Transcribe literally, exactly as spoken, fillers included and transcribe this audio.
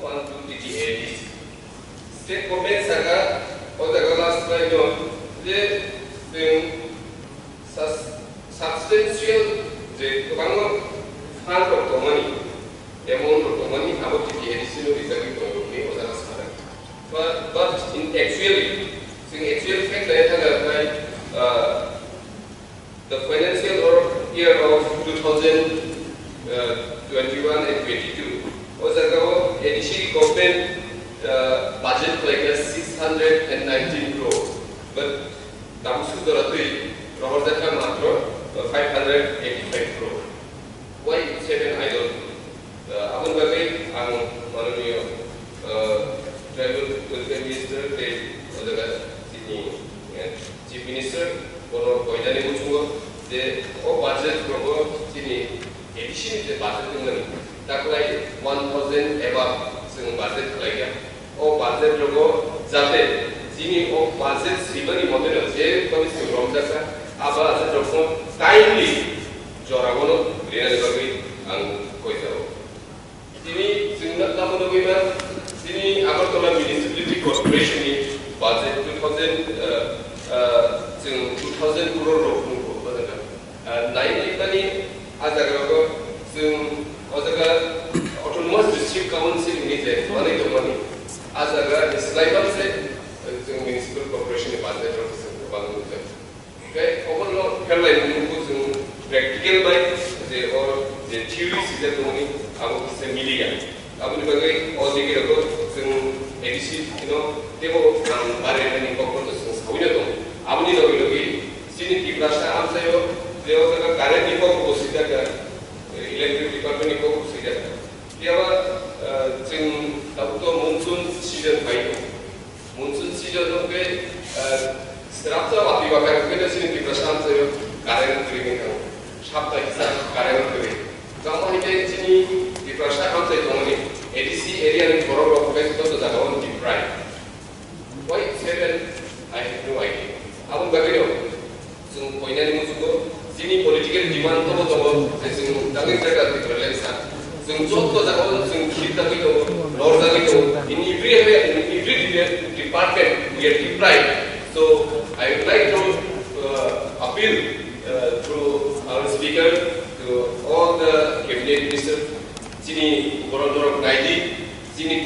One two T T A D C. State government saka o jaga last line no je chwng sus-, substantial je kwbangma fund rok tongmani, amount rok tongmani abo T T A D C no rijagwi tongo hwnwi o jaga sanai. But, but in actually, chwng actual fact nai thangkha khai, uh, The financial or year of two thousand twenty-one and twenty-two, o jaga o A D C government, uh, budget khlaikha six hundred and nineteen crore, but tabuk suk jora twi rohorjakha matro five hundred eighty-five crore. Why seven, I don't know. Uh, aboni bagwi ang mananiya, uh, Tribal Welfare Minister tei o jaga chini, uh, Chief Minister bono koinani muchungo je o budget rogo chini A D C ni je budget wngmani taklai one thousand above chwng budget khlaikha. O budget rogo jate chini o budget swimani mote no je bani swrwng romjakha, a budget rokno timely jorao no rinani bagwi ang koijago. Tini chwngno tamo nugwi man, tini Agartala Municipality Corporation ni budget two thousand, uh, uh, chwng two thousand crore rok nukgo, o jaga. Uh, nai nai mani a jaga rogo chwng o jaga Autonomous District Council ni je manwi tongmani a jaga ni slai bangse, uh, chwng Municipal Corporation ni budget rok chwng kwbang nukjak. Hwnkhe obono pherlaimung chwng practical bai je o je theory swijak tongmani abo kisa miliya. Aboni bagwi o digi rogo chwng A D C no teibo ang barirmani kokno chwng sawino tongo. Aboni logi logi chini Tiprasa amchaio je o jaga current ni kokbo swijak, electric department ni kokbo swijak. Phiya ba, eh, chwng tabuk to monsoon season phai tongo. Monsoon season no khe, eh, srapsa watwi bakar khe chini Tiprasa amchaio current kwrwi wngkha. Sapta kisa current kwrwi. Tamo hai khe chini Tiprasa amchai tongmani A D C area ni borok rok khe joto jaga o deprive. Why seven? I have no idea. Aboni bagwi no chwng koinani muchungo chini political demand tobo tobo je chwng dagwi jaga Tipraland sa. Chwng joto jaga o chwng khir dagwi tongo, lor dagwi tongo. In every area, in every de-, department, we are deprived. So I would like to, uh, appeal, uh, through our speaker to all the cabinet minister, chini borok norok naidi, chini